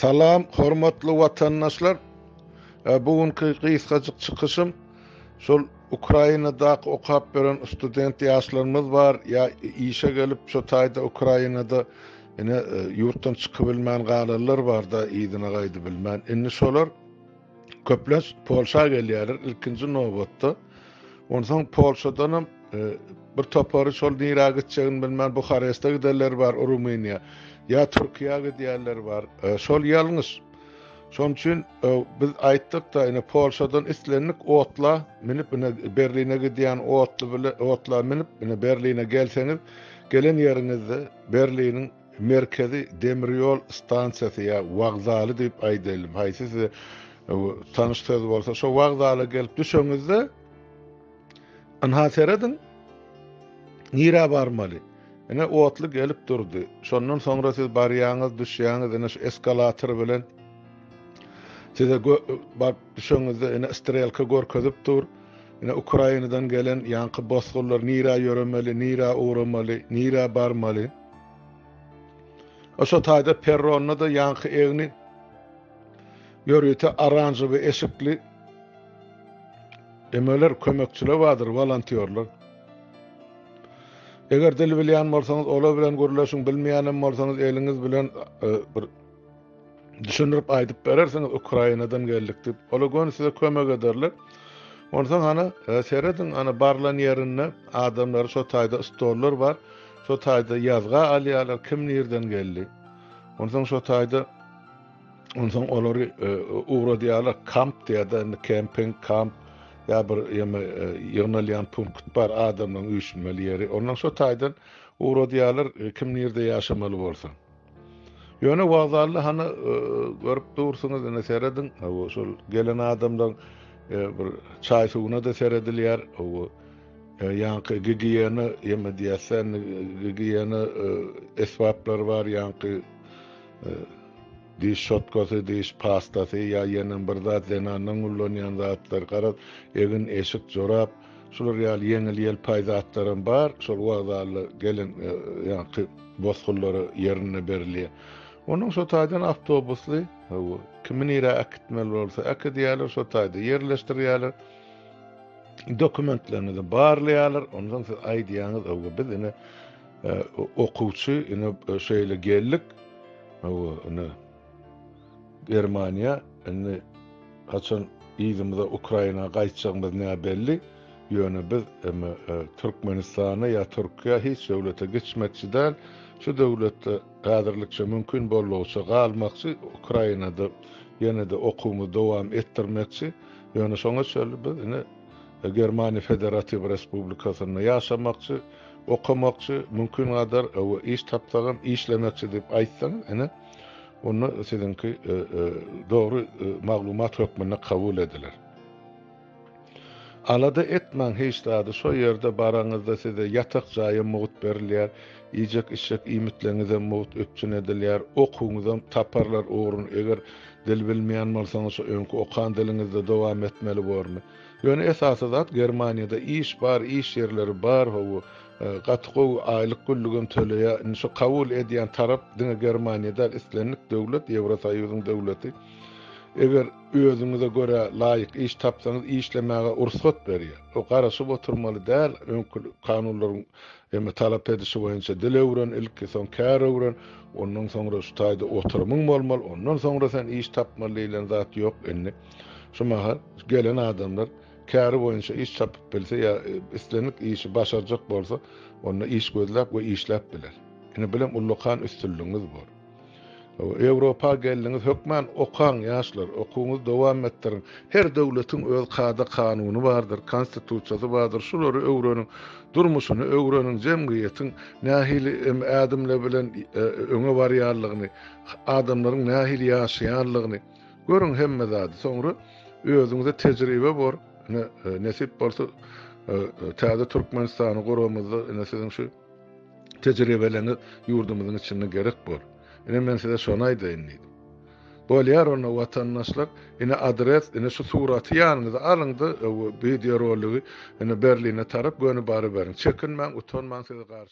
Salam hormatly watandaşlar. Bu günki gysgajyk çykyşym şol Ukrainadaky okap ýören student ýaşlarymyz bar ýa işe gelip şo taýda Ukrainada ine ýurtdan çykybilmän galanlar barda yzyna gaýdybilmän. Indi şolar köplenç Polşa gelýärler ilkinji nobatda. Onsoň Polşadanam bir topary şol nirä gitjegini bilmän Buhareste gidenler bar, Rumyniýa. Ýa Türkiýä gidýänler bar. Şol ýalňyş. Şonuň üçin biz aýtdyk-da, ine Polşadan islendik otla münüp, ine Berline gidýän otly bile otla münüp, ine Berline gelseňiz, gelen ýeriňizde Berliniň Merkezi demir ýol stansiýasy ýa wokzaly diýip aýdaýlym, haýsy size tanyş söz bolsa, şo wokzala gelip düşeňizde, ynha serediň, nirä barmaly? Ine otly gelip durdy. Şondan soňra siz barýaňyz, düşýäňiz, ine şu eskalator bilen size baryp düşeňizde ine strelka görkezip dur. Ine Ukrainadan gelen ýaňky bosgunlar nirä ýöremeli, nirä ugramaly, nirä barmaly? Şo taýda perronda-da ýaňky egni ýörite oranžowy eşikli emeler, kömekçiler bardyr, wolontýorlar. Eger dil bilýän bolsaňyz, olar bilen gürleşiň, bilmeýänem bolsaňyz, eliňiz bilen e, bir düşündirip aýdyp berersiňiz Ukrainadan geldik diýip. Olar göni size kömek ederler. Onsoň hany e, serediň, hany barlan ýerinde adamlary şo taýda stollar bar. Şo taýda ýazga alýarlar, kim nirden geldi. Onsoň şo taýda onsoň olary e, ugradýarlar kamp diýýär-de, indi kemping, kamp ýa bir ýeme e, ýygnalýan punkt bar, adamlaryň üýşmeli ýeri. Ondan şo taýdan ugradýarlar, e, kim nirde ýaşamaly bolsa. Ýöne wokzalda hany görüp dursuňyz, ine serediň, hawa, şol gelen adamlaryň bir çaý suwuna-da seredilýär, hawa, ýaňky gigiýena ýeme diýýäs-dä, indi gigiýena esbaplary bar, ýaňky diş şotkasy, diş pastasy ýa ýenem bir zat, zenanlaryň ullanýan zatlary, garaz, egin-eşik, jorap, şular ýaly ýeňil-ýelpaý zatlaram bar, şol wokzalda gelen ýaňky bosgunlara ýerinde berilýär. Onuň şo taýdan awtobusly, hawa, kimi nirä äkitmeli bolsa äkidýärler, şo taýda ýerleşdirýärler. Dokumentleriňizi barlaýarlar, onsoň siz aýdýaňyz, hawa, biz ine okuwçy, ine şeýle geldik, hawa, ine Germaniýa, indi haçan yzymyza Ukraina gaýtjagymyz näbelli. Ýöne biz Türkmenistana ýa Türkiýä hiç döwlete geçmekçi däl. Şu döwletde häzirlikçe mümkin boldugyça galmakçy, Ukrainada ýene-de okuwymyzy dowam etdirmekçi. Ýöne şoňa çenli biz ine Germaniýa Federatiw Respublikasynda ýaşamakçy, okamakçy, mümkin gadar iş tapsagam işlemekçi diýip aýtsaňyz, ine onda siziňki dogry maglumat hökmünde kabul ediler. Alada etmäň hiç zady şo ýerde baraňyzda size ýatak jaýam mugt berilýär, iýjek içjek iýmitleňizem mugt üpjün edilýär, okuwyňyzam taparlar ugruny eger dil bilmeýän bolsaňyz şo öňki okan diliňizde dowam etmeli bormy. Ýöne esasy zat Germaniýada iş bar iş ýerleri bar hawa gaty gowy aýlyk güllügem töleýär indi şo kabul edýän tarap diňe Germaniýa däl islendik döwlet Ýewrosoýuzyň döwleti eger Özüňize görä laýyk iş tapsaňyz işlemäge rugsat berýär. O garaşyp oturmaly däl, öňki kanunlaryň eme talap edişi boýunça dil öwren ilki, soň kär öwren, ondan soňra şu taýda oturymyň bolmaly, ondan soňra sen iş tapmaly diýlen zat ýok indi. Şu mahal gelen adamlar käri boýunça iş tapyp bilse ýa islendik işi başarjak bolsa, onda iş gözläp we işläp biler. Ine bilem ullakan üstünligiňiz bor. Ýewropa geldiňiz hökman okaň ýaşlar okuwyňyzy dowam etdiriň her döwletiň öz kada kanuny bardyr konstitusiýasy bardyr şulary öwreniň durmuşyny öwreniň jemgyýetiň nähili ädimler bilen öňe barýanlygyny adamlaryň nähili ýaşaýanlygyny görüň hemme zady soňra özüňize tejribe bor ine nesip bolsa täze Türkmenistany guramyzda ine siziň şu Tejribeleriňiz ýurdumyzyň içinde gerek bor. Ine men size şony aýdaýyn diýdim. Bolýar onda watandaşlar, ine adres, ine şu suraty ýanyňyza alyňda wideoroligi ine Berline tarap göni baryberiň. Çekinmäň, utanmaň sizi garşy.